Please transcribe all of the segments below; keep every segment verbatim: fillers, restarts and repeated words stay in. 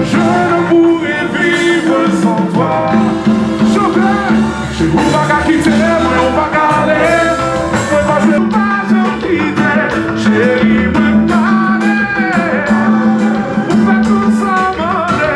Je ne pourrais vivre sans toi. Chantè, ou pa ka kite mwen, ou pa ka ale. Mwen pa jwe, ou pa janm kite. Cheri, mwen pa ale. Ou fè tout sa mande.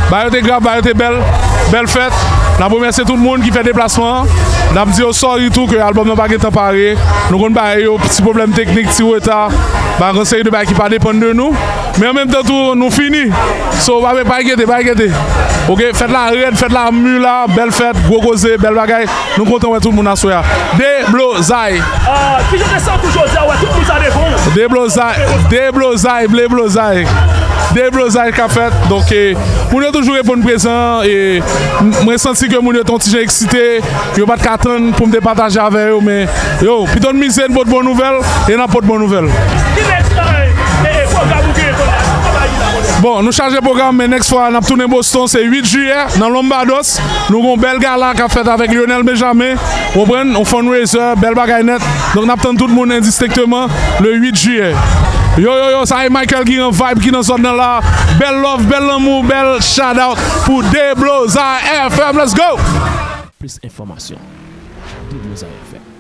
Ba yo te grav, ba yo te bèl. Bèl fèt. N ap remèsye tout moun ki fè deplasman an. N ap di yo sòri tou ke albòm nan pa gentan pare. Nou konn ba yo ti pwoblèm teknik, ti reta. Ba gen seri de bagay ki pa depann de nou. Men an menm tan tou, nou fini. So, pa, pa enkyete, pa enkyete. Oke, fèt la rèd, fèt la mi la, bèl fèt, gwo koze, bèl bagay. Nou kontan wè tout moun aswè a. Deblozay. Ah, kijan te santi w jodi a, wè tout moun sa devan w? Deblozay, deblozay, bleblozay. Deblozay k ap fèt. Donk, eh, moun yo toujou reponn prezan. E m-, mwen santi ke moun yo te yon ti jan eksite. Yo pa t ka tann pou m te pataje avè yo, men yo, pito n mize n pot bon nouvèl, e n ap pot bon nouvèl. Ki nèks, eh, eh, pwogram ou genyen kounye a? Bon, nou chaje pwogram, men next fwa, n ap tounen Boston, se uit jiyè, nan Lombados. Nou gon bèl gala k ap fèt avèk Lionel Benjamin. Ou konprann? On fundraiser, bèl bagay nèt. Donk, n ap tann tout moun endistenkteman le uit jiyè. Yo, yo, yo, sa e Michael Guiran Vibe ki nan zòn nan la. Bèl love, bèl lanmou, bèl shout out pou Deblozay F M. Let's go! Plis enfòmasyon, Deblozay F M.